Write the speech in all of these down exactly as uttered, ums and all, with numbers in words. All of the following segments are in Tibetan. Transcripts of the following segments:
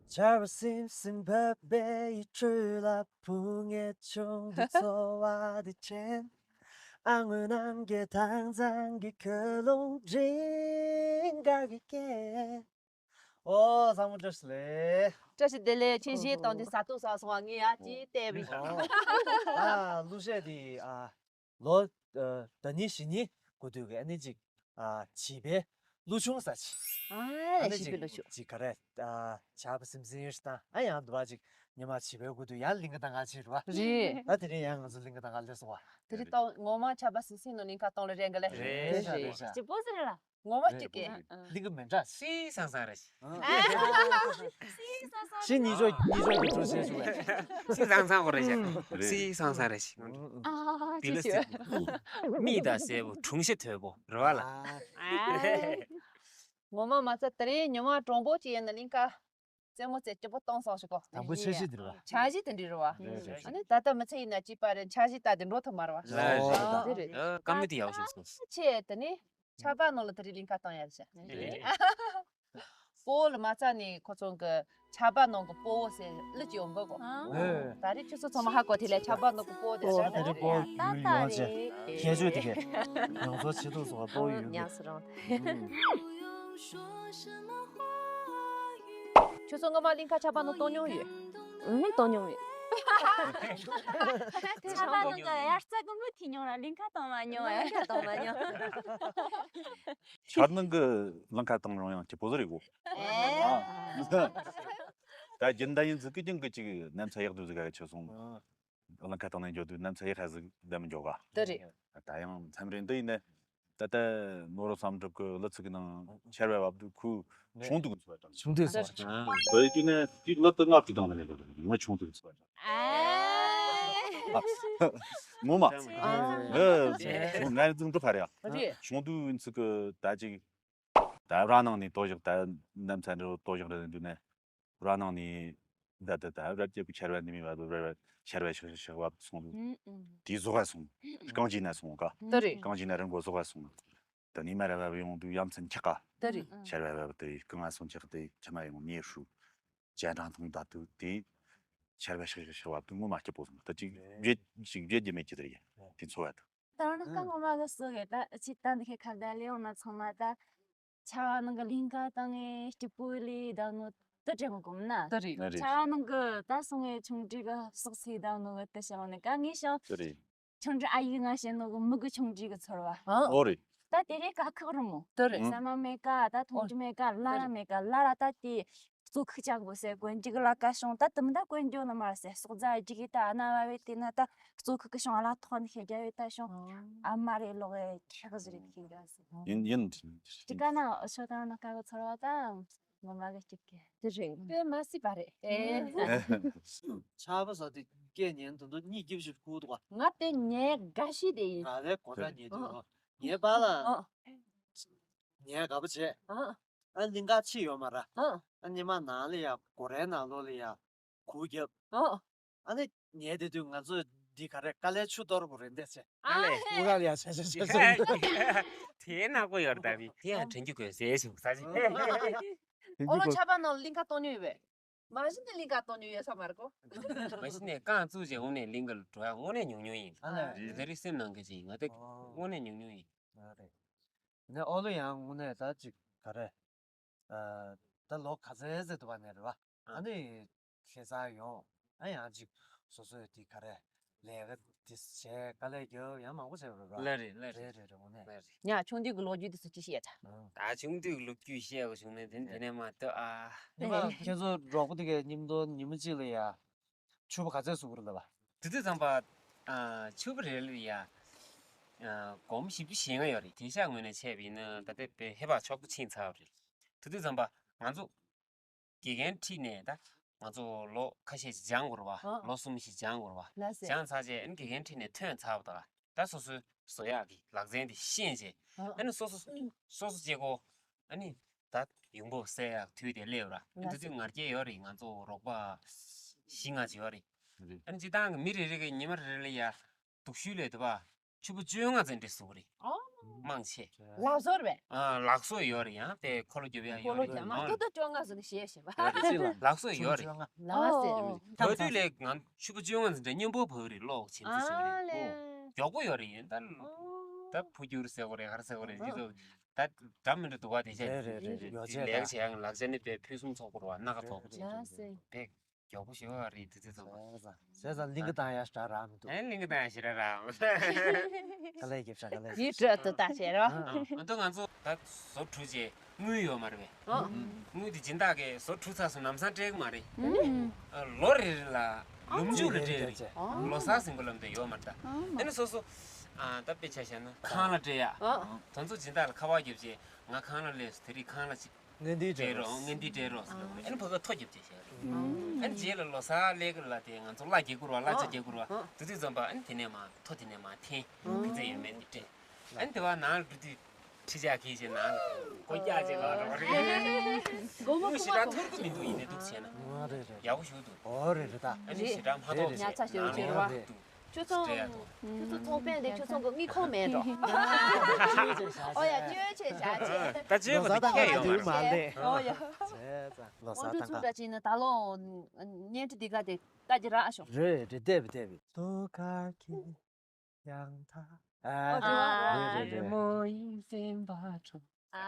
ཆར་པ་སིམ་སིམ་བབས་པའི་ཡུལ་གྲུ་ལ། བུ་ངས་ཆུང་དུས་འཚོ་བ་དེ་དྲན། ཨ་སྔོན་ནམ་མཁའི་དྭངས་གཙང་གི་ཁོ་ལོང་འབྲིང་དཀར་གྱི་སྐད། ཨོ་ཚང་མ་བཀྲ་ཤིས་བདེ་ལེགས། བཀྲ་ཤིས་བདེ་ལེགས། ཁྱེད་གཞས་བཏང་དུས་ས་སྟོང་ས་སོང་བ། ངས་ཡ་ཅི་བལྟས་པ་རེད། ཨ་གླུ་གཞས་དེ་ཨ་ལོ་ཨ་ཟླ་ཉིན་བཞི་ཉིན་གོ་དུས་ཀྱི་ཨ་ནི་ཅིག་ཨ་བྱིས་པའི་གླུ་ཆུང་ས་ཅིག་ཨ་ཨ་ནི་བྱིས་པའི་ཅིག་གླུ་ཆུང་ཅིག་ག་རེ་ཨ་ཆར་པ་སིམ་སིམ་ཡོད་ཤི་དང་ཨ་ཡང་འདུག་བ། ཅིག་ཉི་མ་བྱིས་པའི་གོ་དུས་ཡང་གླིང་ག་དང་ག་ཕྱིན་རེད་བ། རེད། ད་དེ་རིང་ཡང་ང་ཚོ་གླིང་ག་དང་ག་སླེབས་སོང་བ། དེ་རིང་ཏོག་ངོ་མ་ཆར་པ་སིམ་སིམ་ནང་གླིང་ག་གཏོང་ལ་རེད་ག་ལེ། རེད་ཤག་རེད་ཤག་ཅི་པོ་ཟེར་ལ། ངོ་མ་གཅིག་གི། གླིང་ག་མི་འདྲ། སིང་སང་སང་རེད་ཤག་ཨ། སིང་སང་སང་ཤི་ཉི་ཤོ་ཉི་ཤོ་གི་གྲོས་བྱས་བྱུང་བས། སིང་སང་སང་གོ་རེད་ཤག་རེད། སིང་སང་སང་རེད་ཤག་ཨ་དེ་ལ་ཅི་སིང་། མིག་དང་སེར་པོ་གྲུང་ཤ་དོད་པོ་རེད་བ་ལ། ཨ། ངོ་མ་མ་ཚད་དེ་རིང་ཉི་མ་གྲང་པོ་ཅིག་ཡིན་ན་གླིང་ག་རྩེད་མོ་རྩེ་སྐྱིད་པོ་གཏོང་སོང་ཞིག་གོ། དང་པོ་འཆར་གཞི་དེ་རེད་བ། འཆར་གཞི་དེ་འདྲ་རེད་བ། རེད་རེད། ཨ་ནི་ད་ལྟ་མི་ཚེ་ཡིན་ན་ཅིག་པ་རེད། འཆར་གཞི་ད་དེ་འགྲོ་ཐུབ་མ་རེད་བ། ལ་རེད། ཨ་དེ་རེད། ཨ་སྐར་མ་དེ་ཡག་ཤོས་སོང་། ཆེ་དེ་ནི་ཆར་པ་ནང་ལ་དེ་རིང་གླིང་ག་གཏོང་ཡ་རེད་ཤག་རེད། སྤོ་བོ་ལ་མ་རྩ་ནས་ཁོ་ཚོ་གི་ཆར་པ་ནང་གི་སྤོ་བོ་ཟེར་གླུ་ཅིག་ཡོང་གི་གོ། ཨ། ད་རེས་ཁྱོད་ཚོ་ཚང་མ་ཧ་གོ་དེ་ལས་ཆར་པ་ནང་གི་སྤོ་བོ་དེ་ཨོ་ཟེར་དེ་རེད་སྤོ་བོ་ཡོད་ཡོད་ཅེ། ཁྱད་ཆོས་དེ་གས་ང་ཚོ་ཆེ་ཐུག་སོགས་པ་སྤོ་བོ་ཡོད་ཡོད། ཁྱོད་ཚོ་སྔོན་མ་གླིང་ག་ཆར་པ་ནང་གཏོང་མྱོང་ཡོད། ཨུ་ཧུ་གཏོང་མྱོང་མེད། ཆར་པ་ནང་གི་དབྱར་རྩྭ་དགུན་འབུ་ཐོན་མྱོང་ར། གླིང་ག་གཏོང་མ་མྱོང་ཨེ། གཏོང་མ་མྱོང་། ཆར་ནང་གི་གླིང་ག་གཏོང་རུང་ཡང་སྐྱིད་པོ་ཟིག་རེད་གོ། ཨེ། ད་རྒྱུན་ལྡན་ཡིན་ཟིག་གི་རྒྱུན་གི་ཅིག་གནམ་ས་ཡག་དུས་ཟིག་ག་ཆུ་སོང་། གླིང་ག་གཏོང་ནས་འགྱོ་དུས་གནམ་ས་ཡག་ཧ་ཟིག་ལྡན་མི་འགྱོ་ག་དེ་རེད། ད་ཡང་མཚམས་རེ་འདི་ཡིན་ནས། ད་ལྟ་ནོར་བུ་བསམ་གྲུབ་ཀྱི་གླུ་ཚིག་གི་ནང་ཆར་བ་བབས་དུས་ཁོའི་ཆུང་དུས་ཀྱི་འཚོ་བ་དང་། ཆུང་དུས་སོ། བོད་ཀྱི་ནས་དེའི་གླུ་དེ་ངག་གི་དང་ནས་ངའི་ཆུང་དུས་ཀྱི་འཚོ་བ་དང་། ངོ་མ། ཨ། ངའི་འཛུམ་གྲོགས་ཕ་རེད་ཡ། རེད། ཆུང་དུས་ཚིག་གི་ད་ཅིག་ད་ར་ནང་ནས་ལྟོ་བཞག་ད་གནམ་ས་འདྲ་ལྟོ་བཞག་རེད་འདུག་ནས། ར་ནང་ནས་ད་ད་ད་རབ་རྒྱབ་ཀྱི་ཆར་བ་ནི་མི་བ་དུ་ར་ཆར་བ་ཤག་ཤག་བབ་སོང་དུས། ཨུམ་ཨུམ། དེ་ཟོག་ག་སོང་། རྐང་རྗེས་ན་སོང་ག་ད་རེད། རྐང་རྗེས་ན་རིང་པོ་ཟོག་ག་སོང་། ད་ནི་མ་ར་བབ་ཡོང་དུས་ཡ་མཚན་ཆག་ག་ད་རེད། ཆར་བ་བབ་དེ་རྐང་ང་སོང་ཆག་དེ་ཁྱི་མ་ཡོང་ཉེ་ཧྲུ། ཅན་ཀྲང་ཐུང་ད་དུ་དེ་ཆར་བ་ཤག་ཤག་ཤག་བབ་དུས་ངོ་མ་སྐྱིད་པོ་སོང་། ད་ཅིག་བརྗེད་ཅིག་བརྗེད་རྒྱུ་མེད་ཀྱི་དེ་རེད་ཡ། དེ་འཚོ་བ་དང་། ད་ནི་ཀ་ངོ་མ་གི་སོ་གེ་ད་ཅི་ད་འདི་ཁེ་ཁ་བརྡ་ལེ་ཡོང་ན་ཚང་མ་ད། ཆར་པ་ནང་གི་གླིང་ག་བཏང་ངས་སྐྱིད་པོ་ལས་བསྡད་ནོ་དེ་དྲན་གོ་གོམ་ན། དེ་རེད། ཆར་པ་ནང་གི་ད་སོང་ངས་ཆུང་དུས་གི་སོག་སི་བསྡད་ནོ་གི་དེ་བྱ་བ་ནི་ག་ངས་ཤང་། དེ་རེད། ཆུང་དུས་ཨ་ཡེ་ང་བཤད་ནོ་གི་མི་གི་ཆུང་དུས་གི་ཚོར་བ། ཨོ་རེད། ད་དེ་རེད་ཀ་ཁག་རུ་མོ། དེ་རེད། ཟ་མ་མེད་ཀ་ད་འཐུང་རྒྱུ་མེད་ཀ་ལ་ར་མེད་ཀ་ལ་ར་ད་དེ་གཙོ་ཁུག་ཅག་དགོས་ཟེར་གོན་རྒྱུ་གི་ལ་ཀ་བྱུང་། ད་དུ་མི་ད་གོན་རྒྱུ་ནི་མ་ཟེར་སོག་རྫ་རྒྱུ་གི་ད་ཨ་ན་བ་བའི་དེ་ན་ད་གཙོ་ཁུག་གི་བྱུང་ཨ་ལ་ཐོག་ནི་ཤེས་རྒྱ་བའི་ད་བྱུང་ཨ་མ་རེ་ལོག་གི་ཁེག་ཟེར་རེད་ཁེག་རྒྱ་ཟེར། ཡིན་ཡིན། ཅི་ག་ན་ཤོ་དང་ན་ཀ་གི་ཚོར་བ་དང་ངོ་མ་གི་སྐྱིད་གི། དེ་རིང་དཔེ་མ་སྲིད་པ་རེད། ཨེ། ཆར་པ་ཟ་དུས་སྐད་ཉན་དུ་འདུག་གཉིད་སྐྱིད་ཞིག་ཁུག་འདུག་ག་ང་དེ་ཉལ་དགའ་ཤོས་དེ་ཡིན། ང་ལས་གོ་ད་ཉལ་དུས་ངའི་པ་ལ་ཨ། ཉལ་དགའ་པོ་བྱས། ཨ། ཨ་གླིང་ག་ཕྱི་ཡོད་མ་ར། ཨ། ཨ་ཉི་མ་ནང་ལ་ཡ་སྒོ་རའི་ནང་ལོགས་ལ་ཡ། གུར་རྒྱབ། ཨོ། ཨ་ནི་ཉལ་བསྡད་དུས་ང་ཚོས་འདི་ག་རེ་དཀའ་ལས་ཆུ་གཏོར་དགོས་རེད་འདས་ཚེ། ཨ་ལས། ཨུ་ར་ལ་ཡ་ཆ་ཆ་ཆ་ཆ། དེའི་ནག་པོ་ཡོད་ད་བི་དེ་ཡང་དྲན་རྒྱུ་དགོས་ཟེར་ཞུ་ས་ཞིག་ཨོ་ལོ་ཆར་པ་ནང་གླིང་ག་གཏོང་མྱོང་ཡོད་པས། མ་གཞི་ནས་གླིང་ག་གཏོང་མྱོང་ཡོད་ས་མ་རེད་གོ། མ་གཞི་ནས་རྐང་བཙུགས་རྗེས་དངོས་གནས་གླིང་ག་ལ་འགྲོ་ཡ་དངོས་གནས་ཉུང་ཉུང་ཡིན། ཨ་ལས། དེ་རིང་སེམས་ནང་གི་ཅིག་ང་དེ་ཨོ། དངོས་གནས་ཉུང་ཉུང་ཡིན། ཨ་རེད། ནས་ཨོ་ལོ་ཡང་དངོས་གནས་ད་ཅིག་ག་རེ། ད་ལོ་ག་ཚོད་ཟེར་དུ་བ་ནས་རེད་བ། ཨ་ནི་ཁེ་ས་ཡོང་ཨ་ཡང་ཅིག་སོ་སོའི་དེ་ག་རེ་ལས་ཀ་དེ་བྱས་དཀའ་ལས་རྒྱབ་ཡང་མང་པོ་བྱས་རེད་བ། ལ་རེད་ལ་རེད། རེད་རེད་རེད་འོ་ནས། ལ་རེད། ཉ་ཆུང་དུས་ཀྱི་ལོ་རྒྱུས་དེ་ཚོ་ཅི་བཤད་ད། ད་ཆུང་དུས་ཀྱི་ལོ་རྒྱུས་བཤད་དགོས་བྱུང་ན་དེ་དེ་ནས་མ་ལྟོས་ཨ། ཉི་མ་ཁྱེད་ཚོ་རོགས་པ་དེ་གའི་མཉམ་དུ་ཉི་མ་གཅིག་ལ་ཡ། ཕྱུ་པ་ག་ཚོད་བཟོ་གི་རེད་ལབ། དེ་དུས་ཙམ་པ། ཨ་ཕྱུ་པ་རེ་ལ་ཡ། ཨ་སྒོར་མོ་བཞི་བཅུ་ཞེ་ལྔ་ཡོད་རེད། དེང་སང་ངོས་ནས་བྱས་པ་ཡིན་ན་ད་ལྟའི་དཔེ་ཧེ་བག་ཕྱོགས་སུ་ཕྱིན་ཚར་བ་རེད། དེ་དུས་ཙམ་པ་ང་ཚོ་དགེ་རྒན་ཁྲིད་ནས་ད་ང་ཚོ་ལོ་ཁ་ཤས་ཤིག་སྦྱང་དགོས་རེད་བ། ཨ། ལོ་གསུམ་ཞིག་སྦྱང་དགོས་རེད་བ། ལགས་སེ། སྦྱང་ཚར་རྗེས་ཨ་ནི་དགེ་རྒན་ཁྲིད་ནས་ཐོན་ཚར་བ་དང་ད་སོ་སོའི་བཟོ་ཡག་གི་ལག་རྩལ་འདི་ཤེས་རྗེས་ཨ་ནི་སོ་སོ་སོ་སོ་བྱེད་དགོས། ཨ་ནི་ད་ཡོང་འབབ་བསལ་ཡག་དུས་དེ་སླེབས་ར། ཨ་ནི་དེ་དུས་ང་རྒྱལ་ཡོད་རེད། ང་ཚོ་རོགས་པ་བཞི་ལྔ་ཅིག་ཡོད་རེད། རེད། ཨ་ནི་སྤྱིར་བཏང་གི་མི་རེ་རེ་གི་ཉི་མ་རེ་རེ་ལ་ཡ་སྡུག་ཤོས་ལས་དུ་བ་ཕྱུ་པ་བཅོ་ལྔ་ཙམ་འདྲ་བཟོ་གི་རེད། ཨོ། མང་ཆེ། ལག་བཟོ་རེད་པས། ཨ། ལག་བཟོ་ཡོད་རེད། ཡང་དེ་འཁོར་ལོ་རྒྱུག་ཡ་ཡོད་རེད། འཁོར་ལོ་རྒྱུག་མ་ཡོད་ཏོག་ཏོག་བཅོ་ལྔ་བཟོ་ནས་ཞེས་ཞེས་པ། ཡོད་རེད། ལག་བཟོ་ཡོད་རེད། ལག་བཟོ་ད་དུས་ལས་ང་ཆུ་ཚོད་བཅོ་ལྔ་ཙམ་འདྲ་མཉམ་པོ་བབས་རེད། གློག་ཆེམ་ཙི་ཟེར་རེད། ཨ་ལས། མགྱོགས་པོ་ཡོད་རེད། ཡིན་ད་ད་ཕོ་སྒྱུར་ཟེར་དགོས་རེད། ག་རེ་ཟེར་དགོས་རེད། འདི་ཚོ་ད་འདྲ་མི་འདྲ་འདུག་པ། དེ་ཆ་རེད་རེད་རེད། ཡོ་ཆས་ལས་ཀ་བྱེད་ཡང་ལག་ཆ་ནི་དཔེ་ཕུན་སུམ་ཚོགས་པོ་རེད་པ། སྣ་ཁ་ཚོགས་པོ་རེད། ལགས་སེ། དཔེ་མགྱོགས་པོ་ཞེ་པོ་རེད། དེ་ཚོ་ཚོགས་པ། བྱས་ཙང་གླིང་ག་བཏང་ཡ་ཞེ་དྲག་རག་མི་འདུག་ཨེ། གླིང་ག་བཏང་ཡ་ཞེ་དྲག་རག་དཀའ་ལས་རྒྱབ་ཤག་དཀའ་ལས་རྒྱབ་ཤག་དེ་འདྲ་ད་བྱས་རོགས། ཨ། ཨ། ད་ང་ཚོ་ད་བཟོ་གྲུབ་རྗེས་དངུལ་ཡོད་མ་རེད་པས། ཨ། དངུལ་དེ་སྦྱིན་བདག་གིས་བཟོ་གྲུབ་ཚར་སོང་ལམ་སང་སྤྲད་ཀྱི་མ་རེད། ཨ། ལོ་རེ་རེ་ལ་ལོ་མཇུག་ལ་སྤྲད་ཀྱི་རེད། ཨ། ལོ་གསར་ཟིན་པ་ལམ་དེ་ཡོད་མ་རེད་ད། ཨ་ནི་སོ་སོ། ཨ། ད་དཔེ་ཆ་བཞག་ན་ཁང་གླ་སྤྲད་ཡ། ཨ། དེ་ཚོ་སྦྱིན་བདག་ལ་ཁ་པར་བརྒྱབ་རྗེས་ང་ཁང་གླ་སླེབས་སོང་། དེ་རིང་ཁང་གླ་ཅིག་སྤྲད་རོགས། སྔོན་འདི་སྤྲད་རོགས་ཟེར་ལབ་པ་རེད། ཨ་ནི་ཕ་གིར་ཐོ་བརྒྱབ་བྱས་བཞག་རེད། ཨ་ནི་རྗེས་ལ་ལོ་གསར་སླེབས་ཀྱི་ལ་དེ་ང་ཚོ་གླ་རྒྱག་དགོས་རེད་པ། གླ་ཆ་རྒྱག་དགོས་རེད་པ། དེ་དུས་ཙམ་པ་ཨ་ནི་དེ་ནས་མར་ཐོ་དེ་ནས་མར་འཐེན། ཨ། ཕན་ཚུན་ཡོད་མེད་དེ་སྤྲད། ཨ་ནི་དེ་བ་ནང་ལ་འགྲོ་དུས་ཁྲི་ཆ་གིས་བྱས་ནང་ལ་སྒོ་རྒྱག་བྱས་ལོག་འགྲོ་བ་རེད། སྒོ་མོ་ཁུག་མ་ཞེ་དྲག་ཐོར་གི་མི་འདུག་ཡིན་ནའི་འདུག་བྱས་ན། ཨ། རེད་རེད། ཡག་པོ་ཞིག་འདུག་ཨོ་རེད་རེད་ད། ཨ་ནི་ཞེ་དྲག་མ་ཐོགས་བྱས་ནང་ལ་ཡག་པོ་འདུག་ཁྱོད་ཚོ། སྤྲད་ཡ་འདུག་ཁྱོད་ཚོ་ཚོང་པས་འདི་ཁྱོད་ཚོ་གི་དངུལ་ཁང་མེད་འགྲོ། ཨོ་ཡ། སྤྱོད་ཆེ་བྱ་ཆེ། ད་སྤྱོད་པ་དེ་ཁྱད་ཡོད་མ་རེད། ཨོ་ཡ། ལོ་གསར་དང་ཁ། ཚུགས་འདྲ་ཅིག་ནི་ད་ལོ་བརྙན་འཕྲིན་འདི་ག་དེ་ལྟ་རྒྱུ་རག་ཤོག་རེད་རེད། བལྟས་པས་བལྟས་པས། དུ་ཁ་གི་ཡང་ཐ། ཨ། རེད་རེད་རེད། མོ་ཡིན་སེམས་པ་ཁྲོ། ཨ།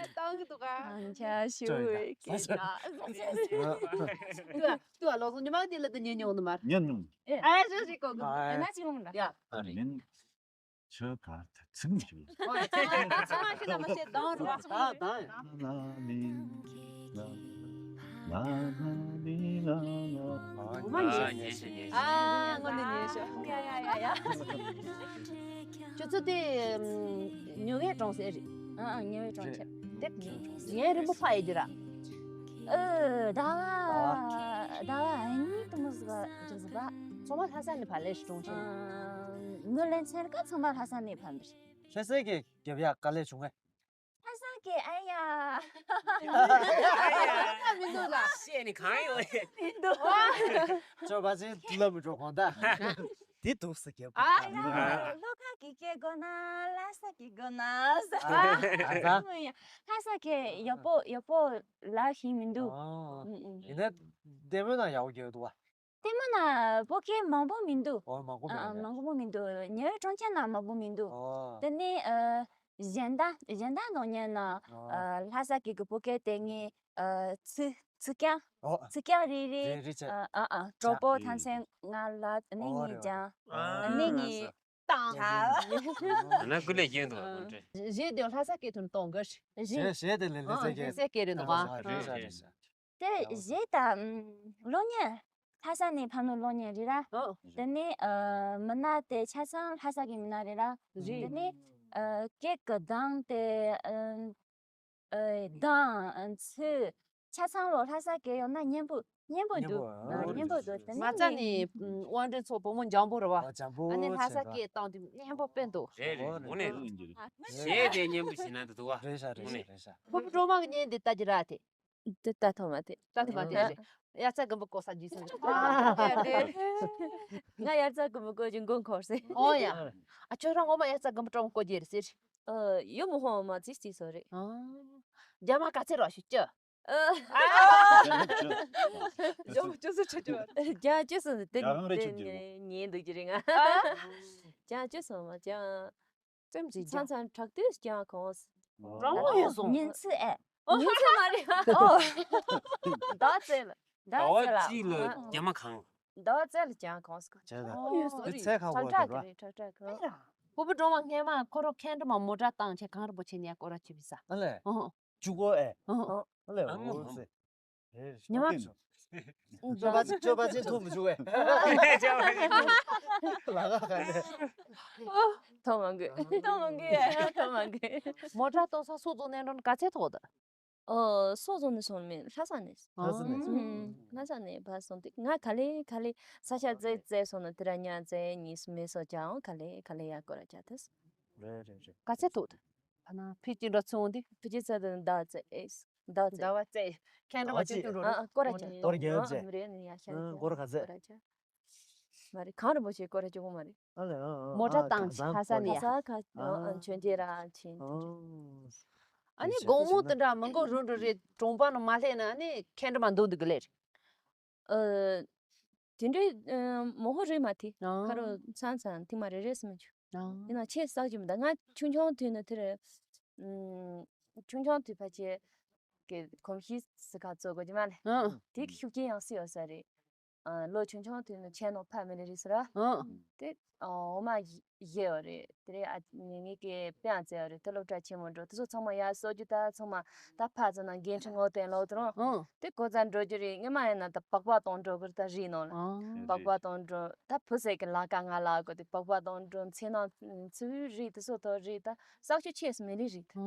བཏང་གི་འདུག་ག་ཨང་ཆ་ཞུ་བའི་སྐད་ཆ། ཏུ་ཨ་ཏུ་ཨ་ལོ་སོང་ཉི་མ་འདི་ལ་དུ་ཉན་མྱོང་ནི་མ་རེད། ཉན་མྱོང་། ཨ་ཞོ་ཞིག་གོ་གི་ཨ་ན་ཅི་ཡོང་ལ། ཡ། ཨ་རེད། མིན། ཆོས་གར་ད་ཚིག་མི་ཞུ། ཨོ་ཡ། ཚང་མ་ཚང་མ་ཁྱོད་ལ་མ་བཤད་དང་རོ། ད་ད་ཡ། ན་ན་མི་ན་ན་ན་ན་མི་ན་ན། ཨོ་མ་ཉེ་ཤ་ཉེ་ཤ་ཉེ་ཤ། ཨ་ངོ་ནི་ཉེ་ཤ། ཡ་ཡ་ཡ་ཡ། ཁྱོད་ཚོ་དེ་ཉོ་ངེས་གྲོང་གསེབ་རེད། ཨ་ཨ་ཉེ་བའི་གྲོང་ཁྱེར། དེ་ངའི་རིན་པོ་ཕ་ཡི་རྒྱུ་ར། ཨ་ཟླ་བ་ཟླ་བ་གཉིས་དུ་མོ་ཟིག་རྒྱུ་ཟིག་པ། ཚང་མ་ལྷ་ས་ནས་ཕར་ལས་གྲོང་ཁྱེར། ངོས་ལེན་ཚན་ཀ་ཚང་མ་ལྷ་ས་ནས་ཕར་འདིར། ལྷ་ས་གི་རྒྱབ་ཡག་དཀའ་ལས་བྱུང་ངས། ལྷ་ས་གི་ཨ་ཡ། ཨ་ཡ། མི་འདུག་ལ། བཤད་ནི་གང་ཡོད་རེད། མི་འདུག་ཅོ་པ་ཅིན་ལབ་མི་འགྲོ་གོང་ད། དེ་འདུག་ས་རྒྱབ། ཨ་ཡ། ལྷོ་ཁ་གི་སྐད་གོ་ན་ལྷ་ས་གི་གོ་ན་ས། ཨ་ས། ལྷ་ས་གི་ཡག་པོ་ཡག་པོ་ལབ་ཤེས་མི་འདུག་ཨ། ཨུ་ཨུ། ཡིན་ན་ལྟད་མོ་ནང་ཡག་པོ་རྒྱག་འདུག་བ། ལྟད་མོ་ན་བོད་སྐད་མང་པོ་མི་འདུག་ཨོ་མང་པོ་ཨ་མེད་ཨ་ནས། མང་པོ་མི་འདུག་ཉེ་བའི་གྲོང་ཁྱེར་ན་མང་པོ་མི་འདུག་ཨོ། དེ་ནས་ཨ་གཞན་དག་གཞན་དག་ནང་ཉན་ན་ཨོ། ཨ་ལྷ་ས་གི་གི་བོད་སྐད་དེ་ངས་ཨ་ཚིག་ཚིག་རྐྱང་ཨོ། ཚིག་རྐྱང་རེ་རེ་རེ་རེ་བྱས། ཨ་ཨ་ཨ་གྲོགས་པོ་ཐམས་ཅད་ང་ལ་ནི་ཨོ་ངས་རེད། ཀྱང་ཨ་ནི་ངས་བཏང་། ན་ཀུ་ལེ་ཡོད་འདུག་ཨ། གཞས་དེ་ལྷ་ས་སྐད་དུ་གཏོང་དགོས། གཞས་གཞས་དེ་ལས་ལྷ་ས་ཨ་སྐད་ལྷ་ས་སྐད་རེད་འདུག་ཨ། རེད་རེད་རེད། དེ་གཞས་དང་གློག་བརྙན། ལྷ་ས་ནས་ཕབ་ནོ་གློག་བརྙན་རེད་ར། ཨོ། དེ་ནས་ཨ་མི་སྣ་དེ་ཆ་ཚང་ལྷ་ས་གི་མི་སྣ་རེད་ར། རེད། དེ་ནས་ཨ་སྐད་གི་གདངས་དེ་ཨ་ཨ་གདངས་ཚིག་ཆ་ཚང་ལོ་ལྷ་ས་སྐད་ཡོང་ན་སྙན་པོ་སྙན་པོ་འདུག་སྙན་པོ་ཨ་སྙན་པོ་འདུག་དེ་ནས་མ་རྩ་ནས་དབང་འདྲེན་ཚོགས་བུ་མོ་འཇམ་པོ་རེད་བ། ཨ་འཇམ་པོ་ཨ་ནི་ལྷ་ས་བྱས་སྐད་བཏང་དུས་སྙན་པོ་དཔེ་འདུག་རེད་རེད། དངོས་གནས་གཞས་དེ་སྙན་པོ་བྱས་ན་འདུག་བ། རེད་ཤག་རེད་ཤག་རེད་ཤག་ཕུར་བུ་སྒྲོལ་མ་གི་བརྙན་དེ་ལྟ་རྒྱུ་རག་དེ། འདི་ལྟ་ཐུབ་མ་ཐུབ། ལྟ་ཐུབ་མ་ཐུབ་རེད། དབྱར་རྩྭ་དགུན་འབུ་བརྐོ་ས་འཇིགས་སོང་། ང་དབྱར་རྩྭ་དགུན་འབུ་བརྐོ་རྒྱུ་མགོ་འཁོར་སོང་། ཨོ་ཡ། ཨ་ཁྱོད་རང་ངོ་མ་དབྱར་རྩྭ་དགུན་འབུ་སྤྲང་པོ་བརྐོ་རྒྱུ་རེད་ཟེར། ཨ་ཡོད་མི་ཧོ་མ་ཙིག་ཙིག་སོ་རེད། ཨ། རྒྱ་མ་ག་ཚད་རོགས་ཞུ་ཅི། ཨ། རྒྱ་མ་ཅི་སུ་ཆུ་ཅི། རྒྱ་ཅི་སུ་དེ་རྒྱ་རང་རེད་ཆུ་ཅི། ཉན་འདུག་རྒྱུ་རེད་ང་། རྒྱ་ཅི་སོ་མ་རྒྱ། ཙམ་ཞིག་ཚང་ཚང་དྲག་དུས་ཀྱང་གོང་། རང་མོ་ཡོད་སོང་། ཉིན་ཚེ་ཨེ། ཨོ། ཉིན་ཚེ་མ་རེད། ཨོ། ཟླ་བ་བཙལ། ཟླ་བ་བཙལ་ལ། ཟླ་བ་གཅིག་ལ་རྒྱ་མ་གང་། ཟླ་བ་བཙལ་ལ་ཀྱང་གོང་སྐོར། བྱས་ད། ཨོ་ཡོད་སོང་། དེ་ཚད་ཁག་པོ་རེད་ར། ཁྲག་ཁྲག་གི་ཁྲག་ཁྲག་གི། ཕུར་བུ་སྒྲོལ་མ་སྔས་མ་ཁོ་རང་ཁེངས་དྲེགས་མ་མོ་ཊ་བཏང་བྱས་གངས་རིན་པོ་ཆེ་ནས་སྐོར་ར་བྱེད་པའི་ས། ཨ་ལས། ཨོ། བཅུ་དགུ་ཨེ། ཨོ། ཨ་ལས། ཨ་མོ། འོ་ཙི། ཉི་མ། སྤྱོད་པ་ཅི་སྤྱོད་པ་ཅི་ཐུབ་མི་བྱུང་བས། ལ་ལ་ག་ལས། ཐོག་མ་དགོས། ཐོག་མ་དགོས། ཐོག་མ་དགོས། མོ་ཊ་གཏོང་ས་སོག་རྫོང་ནས་འགྲོ་ན་ག་ཚད་ཐོག་ད། ཨོ། སོག་རྫོང་ནས་སོང་མིན་ལྷ་ས་ནས། ལྷ་ས་ནས་སོང་། ལྷ་ས་ནས་ཕར་སོང་དུས་ང་ག་ལེ་ག་ལེ་ས་ཆ་བཙལ་བཙལ་སོང་ན་དེ་ར་ཉ་བཙལ་གཉིས་སུ་མེད་སོ་ཀྱང་ག་ལེ་ག་ལེ་ཡ་སྐོར་ར་བྱ་ཐུབ། རེད་རེད་རེད། ག་ཚད་ཐོག་ད། ཕ་ན་ཕི་ཅི་འདྲ་ཚོང་འདི། ཕི་ཅི་ཚད་དུ་ཟླ་བ་བཙལ་ཨེ། ཟླ་བ་བཙལ། ཟླ་བ་བཙལ། ཁྱེད་འགྲོ་བ་ཅི་ཅི་འགྲོ་རེད། སྐོར་ར་བྱ། སྐོར་རྒྱབ་བྱས། མི་རེ་ནི་ཡ་ཤ། སྐོར་ག་ཚད། སྐོར་ར་བྱ། མ་རེད། གངས་རིན་པོ་ཆེའི་སྐོར་ར་གཅིག་པོ་མ་རེད། ཨ་ལས། ཨ་ཨ། མོ་ཊ་ཨ་བཏང་ཁ་ཁ་ས་ནས་ཡ། ས་ཁ་ཨ་ཨ་མཆོད་མཇལ་ར་ཕྱིན། ཨ། ཨ་ནི་དགོང་མོ་དེ་འདྲ་མི་མགོ་རུ་འགྲོ་རེད། གྲོང་པ་ནང་མ་སླེབས་ན་ཨ་ནི་ཁེངས་དྲེགས་མ་འདུག་འདུག་གི་ལེར། ཨ། དེ་འདྲའི་ཨ་མོ་ཧོ་རེད་མ་དེ། ཨ། ཁ་རོ་ཚང་ཚང་ཐིག་མ་རེ་རེ་སུ་མི་འཇུ། ཨ། ཡིན་ན་ཆེས་བསགས་ཀྱི་མི་འདུག་ང་ཆུང་ཆུང་དུས་ནས་དེར། ཨ། ཆུང་ཆུང་དུས་ཕལ་ཆེར་གི་གོམས་གཤིས་སུ་ཁ་ཚོ་གོ་རྒྱུ་མ་ལས། ཨ། དེ་གི་ཤུགས་རྐྱེན་ཡང་སྲིད་ཡོད་ས་རེད། ཨ། ལོ་ཆུང་ཆུང་དུས་ནས་ཆེས་ནོ་ཕ་མི་ལ་རེད་ཟེར་ར། ཨ། དེ་ཨ་འོ་མ་བཞེས་ཡོད་རེད། དེ་རེད། ཨ་ངེད་ཀྱི་དཔེ་ཡང་བཙལ་ཡོད་རེད། དེ་སློབ་གྲྭ་ཆེན་མོ་འགྲོ་དེ་ཚོ་ཚང་མ་ཡར་གསོ་རྒྱུ། ད་ཚང་མ་ད་ཕར་ཚུར་ན་འགན་འཁྲི་ངོ་བསྟན་ལོ་དེ་རང་། ཨ། དེ་གོ་ཚ་འགྲོ་རྒྱུ་རེད། ངེད་མ་ཡིན་ན་ད་སྦག་སྦག་གཏོང་འགྲོ་གི་རེད། ད་རིག་ནོ་ལ། ཨ། སྦག་སྦག་གཏོང་འགྲོ། ད་བུ་ཟེར་གི་ལ་ཀ་ང་ལ་གོ་དེ་སྦག་སྦག་གཏོང་འགྲོ། མཚན་ནང་ཚུལ་རིག་དེ་ཚོ་ཐོ་རིག་ད་བསགས་རྒྱུ་ཆེས་སུ་མི་རིག་རིག་ད།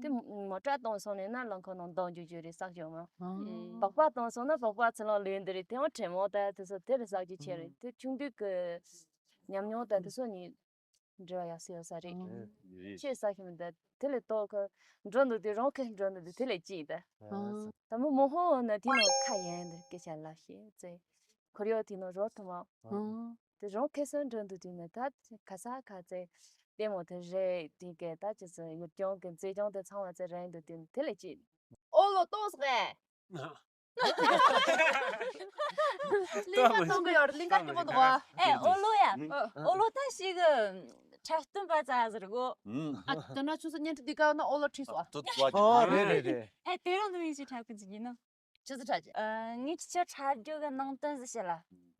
དེ་མོ་ཊ་གཏོང་སོང་ནས་ན་རླངས་འཁོར་ནང་འདོང་རྒྱུ་རྒྱུ་རེད། བསགས་རྒྱུ་མ། སྦག་སྦག་གཏོང་སོང་ན་སྦག་སྦག་ཚུར་ལོག་ལུས་འདི་རེད། དེ་ཡང་དྲན་མོ་ད་དེ་ཚོ་དེ་རེད། བསགས་རྒྱུ་ཆེ་རེད། དེ་ཆུང་དུས་ཀྱི་ཉམས་མྱོང་ད་དེ་ཚོ་ནི་འབྲེལ་བ་ཡག་སེ་ཡོད་ས་རེད། ཨ། ཆེས་ས་ཤིང་ད་དེ་ལས་ཏོག་གི་འགྲོ་འདུག་དེ་རང་ཁེ་འགྲོ་འདུག་དེ་དེ་ལས་ཅིག་ད། ཨ། ད་མོ་མོ་ཧོ་ན་དེ་ནང་ཁ་ཡན་དེ་སྐད་ཆ་ལ་ཤེས་ཚེ་ཁོར་ཡོད་དེ་ནང་རོ་ཐུ་མ། ཨ། དེ་རང་ཁེ་སོན་འགྲོ་འདུག་དེ་ནས་ད་ཁ་ས་ཁ་ཚེ་ལྟད་མོ་དེ་རེད། དེ་གས་ད་ཅི་ཚེ་ཡུལ་ལྗོངས་གི་མཛེས་ལྗོངས་དེ་ཚང་བ་ཚེ་རེད་འདུག་དེ་དེ་ལས་ཅིག་ཨོ་ལོ་ཏོག་ཟེ། གླིང་ག་གཏོང་གི་ཡོད་རེད། གླིང་ག་སྐྱིད་པོ་འདུག་ཨ། ཨེ་ཨོ་ལོ་ཡ། ཨོ་ལོ་ད་ཞིག་གི་འཁྲབ་སྟོན་པ་ཙག་ཟེར་གོ། ཨ། དེ་ན་ཆུ་ཚོད་ཉིན་དྲི་འདི་ག་ན་ཨོ་ལོ་ཁྲིད་སོ། ཨ། ཨོ་རེད་རེད་རེད། ཨེ་དེ་རང་ལུས་ཡིན་ཞིག་འཁྲབ་གི་འཇིག་ཡིན་ནོ། ཆུ་ཚོད་འཁྲབ་ཀྱི། ཨ། ངས་ཁྱེད་ཆ་འཁྲབ་རྒྱུ་གི་ནང་དོན་ཟིག་བཤད་ལ།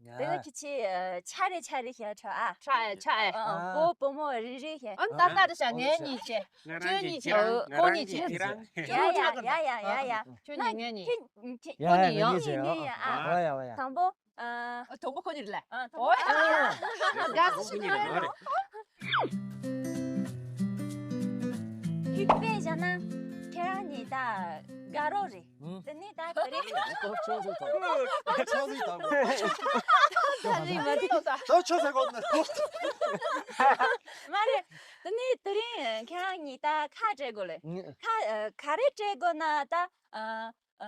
དེ་ག་ཁྱེད་ཆ་ཨ་ཆ་རེ་ཆ་རེ་བཤད་འཁྲབ་ཨ། ཁྲ་ཨེ་ཆ་ཨེ། ཨ། བུ་བུ་མོ་རེ་རེ་བཤད། ཨ་ད་ལྟ་རེ་བཤད། ངས་གཉིས་བཤད། ཁྱོད་གཉིས་བཤད། ཁོ་གཉིས་བཤད། ཡ་ཡ་ཡ་ཡ་ཡ། ཁྱོད་གཉིས་ངས་གཉིས། ཁྱེད་ཁྱེད་ཡ་ཁོ་ཡ་གཉིས་ཡོང་། ངས་གཉིས་ཡོང་། ཨ། ཡ་ཡ་ཡ་ཡ། དང་པོ། ཨ། དང་པོ་ཁོ་གཉིས་རེད་ལ། ཨ། དང་པོ། ཨ། དགའ་སུ་ཁོ་གཉིས་རེད། ཨ། ཧིག་པས་བཞག་ན་ཁྱེད་རང་གཉིས་ད་དགའ་རོགས་རེད། ཨུ། དེ་ནས་ད་དེ་རིང་། ད་ཆོག་ཟིག་དང་། ད་ཆོག་ཟིག་དང་། ད་ཆོག་ཟིག་དགོས་ན། མ་རེད། དེ་ནས་དེ་རིང་ཁྱེད་རང་གཉིས་ད་ཁ་བྲལ་དགོས་ལེ། ཨུ། ཁ་ཨ། ག་རེ་བྲལ་དགོས་ན་ད། ཨ། ཨ།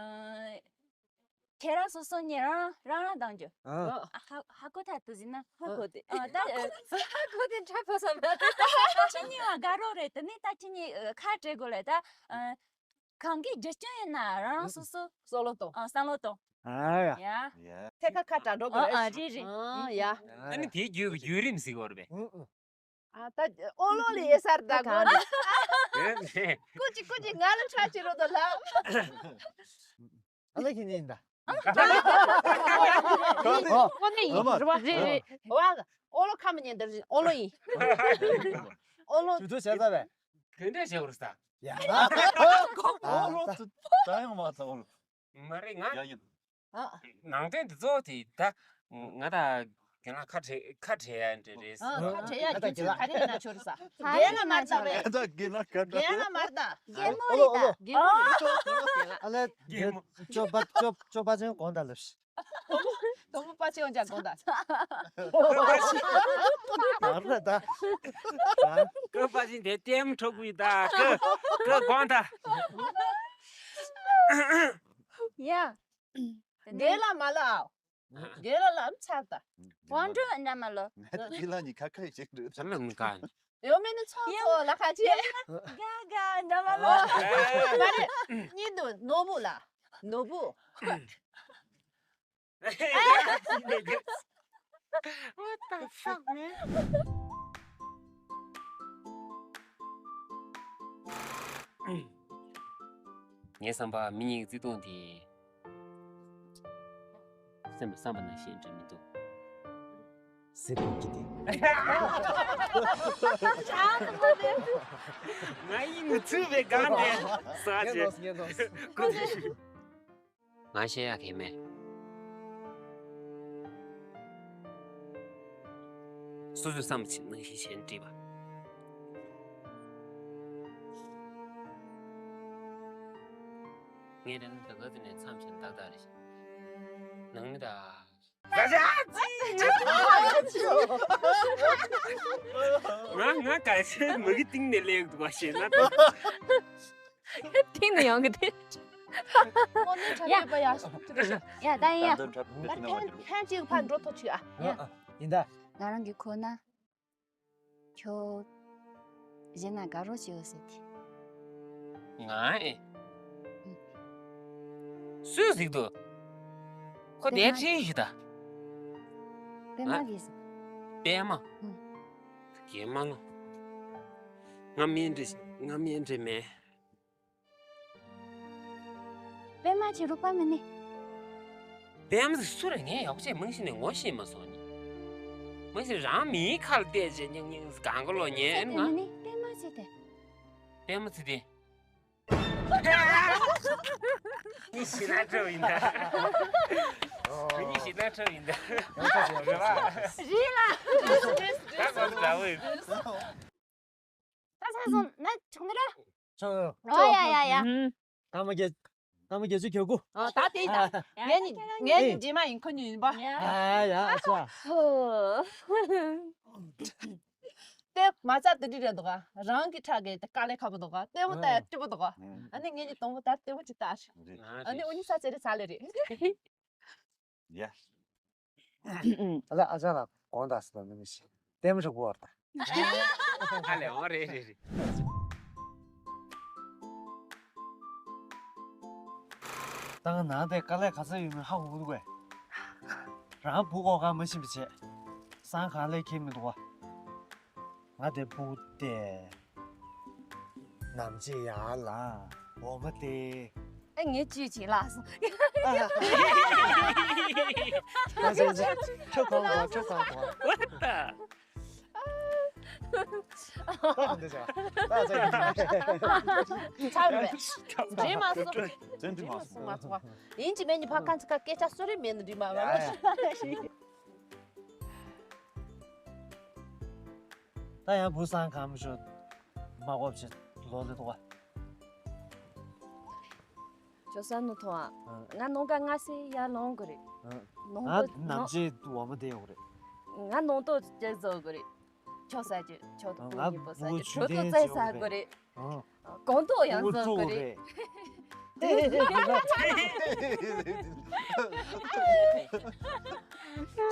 ཁྱེད་རང་སོ་སོ་ཉིད་རང་རང་རང་བཏང་རྒྱུ། ཨ། ཨ། ཧ་ཧ་གོ་ད་དུ་ཟིན་ན་ཧ་གོ་དེ། ཨ། ད་ཨ། ཧ་གོ་དེ་འཁྲབ་ཕོ་བསམ་ན། ཁྱེད་གཉིས་བ་དགའ་རོགས་རེད། དེ་ནས་ད་ཁྱེད་གཉིས་ཨ། ཁ་བྲལ་དགོས་ལེ་ད། ཨ། གང་གི་རྒྱུ་རྐྱེན་ཡིན་ན་རང་རང་སོ་སོ། བསམ་བློ་གཏོང་། ཨ། བསམ་བློ་གཏོང་། ཨ་ཡ། ཡ། ཐད་ཀར་ཁ་བྲལ་འགྲོ་དགོས་རེད། ཨ། རེད་རེད། ཨ་ཡ། ཨ་ནི་དེའི་རྒྱུད་ཀྱི་བརྒྱུད་རིམ་ཟིག་ཡོད་རེད་པས། ཨ། ད་ཨོ་ལོ་ལི་ཡེ་སར་ད་གོ་ནི། ཀུ་ཅི་ཀུ་ཅི་ང་ལ་ཁྲ་ཅི་རོ་དོ་ལ། ཨ་ལ་ཁྱེད་ཉིན་ད། ཨོ་ནི་ཡིན་རེད་པ། རེད་རེད། ཨོ་ལོ་ཁ་མི་ཉན་འདིར་ཨོ་ལོ་ཡིན། ཨོ་ལོ། དུས་ཚོད་བྱས་ཚར་བས། དེ་འདྲས་བྱེད་དགོས་རེད་ས། ཡ། ཨོ་ལོ་ད་ཡང་མ་ཚ་ཨོ་ལོ། མ་རེད་ང་། ཡ་ཡིན། ཨ། ནང་དོན་འདི་ཚོ་དེ་ད་ང་ད་རྒན་ལགས་ཁ་བྲལ་ཁ་བྲལ་ཡ་འདྲ་རེད། ཨ། ཁ་བྲལ་ཡ་རྒྱུ་མཚན་ག་རེ་ཡིན་ན་ཆོག་རེད་ས། རྒན་ལགས་མ་ལྟ་བས། ད་རྒན་ལགས་ག་འདྲ། རྒན་ལགས་མ་ལྟ། རྒན་མོ་རེད་ད། རྒན་མོ་རེད། ཅོ་ཅོ་པ་ཅོ་ཅོ་པ་ཅན་གོང་ད་ལབ། དོ་མོ་པ་ཅེ་འོང་ཅག་གོང་ད། ག་རེ་ད། ཀ་པ་ཅན་དེ་ལྟད་མོ་འཁྲབ་གི་ད་ཀ་ཀ་གོང་ད། ཡ། རྒན་ལགས་མ་ལབ། རྒན་ལགས་ལབ་ཚར་ད། ཝང་ཀྲུའུ་འདྲ་མ་ལོ། ང་དེ་ལ་ནི་ཁ་ཁ་ཞིག་འདུག་ཚར་ལ་མི་ག་ཡོ་མེ་ནི་ཚོ་ཚོ་ལ་ཁ་ཆེ། ག་ག་འདྲ་མ་ལོ། མ་རེད། གཉིས་འདུག་ནོར་བུ་ལ། ནོར་བུ། What the fuck, man? ངའི་བསམ་པ་མི་གཉིས་ཀྱི་བརྩེ་དུང་དེ། སེམས་ལ་བསམ་པ་ནང་བཞིན་འགྲིག་མི་འདུག་སེམས་ཀྱི་དེ། ང་ཡིན་མི་ཚུགས་པའི་སྒང་དེ་ས་ཆེ། ངས་ནོར་སོང་། ངས་ནོར་སོང་། ང་བཤད་ཡག་གི་མེད། སོ་སོའི་བསམ་ཚུལ་ནང་བཞིན་བྱས་ནས་བྲིས་པ། ངས་རང་ད་ག་ཚོད་ནས་མཚམས་བཞག་ཏག་ཏག་རེད་ཤག་ནང་མི་ད། ང་ང་ག་ཚོད་མ་གི་སྟེང་ནས་སླེབས་འདུག་པ་ཤེས་ན། སྟེང་ནས་ཡོང་གི་དེ། ཡ། ཡ་ད་ཡིན་ཡ། ད་ཕན་ཕན་གཅིག་ཕར་འགྲོ་ཐུབ་ཆུག་ཨ། ཡ། ཡིན་ད། ང་རང་གི་ཁོ་ན། ཁྱོད། གཞན་ན་དགའ་རོགས་བྱེད་འོ་ཟེར་ཏེ། ང་ཨེ། སུས་གཟིགས་འདུག་ཁོ་དེ་ཁྲིད་ཞུ་ད། པད་མ་གིས། པད་མ། ཨུ། རྒན་མ་ལོ། ང་མིན་འདྲི་ང་མིན་འདྲི་མེད། པད་མ་ཆེ་རུ་པ་མི་ནི། པད་མ་ཟིག་སུ་རེད། ངས་ཡག་པོ་བྱས་མང་ཤི་ནས་ངོ་ཤེས་མ་སོང་ནི། མང་ཤི་རང་མིའི་ཁ་ལ་བལྟས་བྱས་སྙིང་སྙིང་ཟིག་གང་ག་ལོ་ཉན་ང་། མི་ནི་པད་མ་ཆེ་དེ། པད་མ་ཆེ་དེ། ངས་ཤི་ན་ཁྲབ་ཡིན་ད། ངས་ཤི་ན་ཁྲབ་ཡིན་ད། རེད་ལ། ད་ག་འདྲ་བོ་ཡིན། ད་ཚ་སོང་ན་ཆུང་ནི་ར། ཆུང་ཡོད། ཨོ་ཡ་ཡ་ཡ། ཨུམ། སྐར་མ་བརྒྱད། སྐར་མ་བརྒྱད་ཅུ་གྱ་དགུ། ཨ་ད་དེ་ཡིན་ད། ངས་ནི་ངས་ནི་རྗེས་མ་ཡིན་ཁོ་ཉིད་ཡིན་པ། ཡ་ཡ་ཨ་ཅག་ཧོ། དེ་མ་རྩ་དེ་འདྲ་རེད་འདུག་ག་རང་གི་ཕྲག་གི་དེ་དཀའ་ལས་ཁག་པོ་འདུག་ག་ལྟད་མོ་ལྟ་ཡ་སྐྱིད་པོ་འདུག་ག་ཨ་ནི་ངས་ནི་དང་པོ་ད་ལྟད་མོ་ཅིག་ལྟ་ཨ་ཤི། ཨ་ནི་འུ་གཉིས་ས་ཚེ་རེ་ས་ལེ་རེད། ཡ། ཨ་ལ་ཨ་ཅག་ལ་དགོངས་དག་ཟེར་བ་མི་མི་ཤེས། ལྟད་མོ་ཞིག་གོ་བར་ད། ཨ་ལས་འོ་རེད་རེད་རེད། ད་ང་ནང་དེ་དཀའ་ལས་ག་ཚོད་ཡོད་མེད་ཧ་གོ་གི་འདུག་གས། རང་བུ་གོ་ག་མ་ཕྱིན་པ་བྱས། སང་གང་ལས་ཁྱེར་མི་འདུག་ག་ང་དེ་བུ་དེ། ནམ་ཅི་ཡ་ལ། འོ་མ་དེ། ཨེ་ངས་ཅི་བྱེད་ལགས་སོ། ཁྱོད་གང་གོ་ཁྱོད་གང་གོ། What the། ད་འདི་བྱ། ད་ཚ་གི་འདི། ཚ་རུ་བས། འདྲེས་མ་སོང་། བཙན་འདྲི་མ་སོང་། མ་སོང་བ། ཡིན་གཅིག་མིན་གཉིས་ཕ་ཁ་ཚིག་ཁ་སྐད་ཆ་གསོ་རེ་མེད་ནི་འདྲི་མ་བ། ད་ཡང་བུ་སང་གམ་ཞོ་མ་གོ་བྱེད་ལོ་ལེ་ཏོ་བ། ཇོ་ས་ནུ་ཐོང་ཨ། ང་ནོང་ག་ང་སེ་ཡ་ལོང་གི་རེད། ནོང་ང་ཏོ་ནམ་ཅེ་ཏུ་བ་མ་དེ་ཡོང་རེད། ང་ནོང་ཏོ་ཅེ་བཟོ་གི་རེད། ཆོ་ས་ཅེ་ཆོ་ཏོ་ང་ཀུ་ཉི་པོ་ས་བུ་ཅེ་ཆོ་ཏོ་ཆུ་ཙེ་ས་གི་རེད། གོང་ཏོ་ཡང་བཟོ་གི་རེད། ཏེ་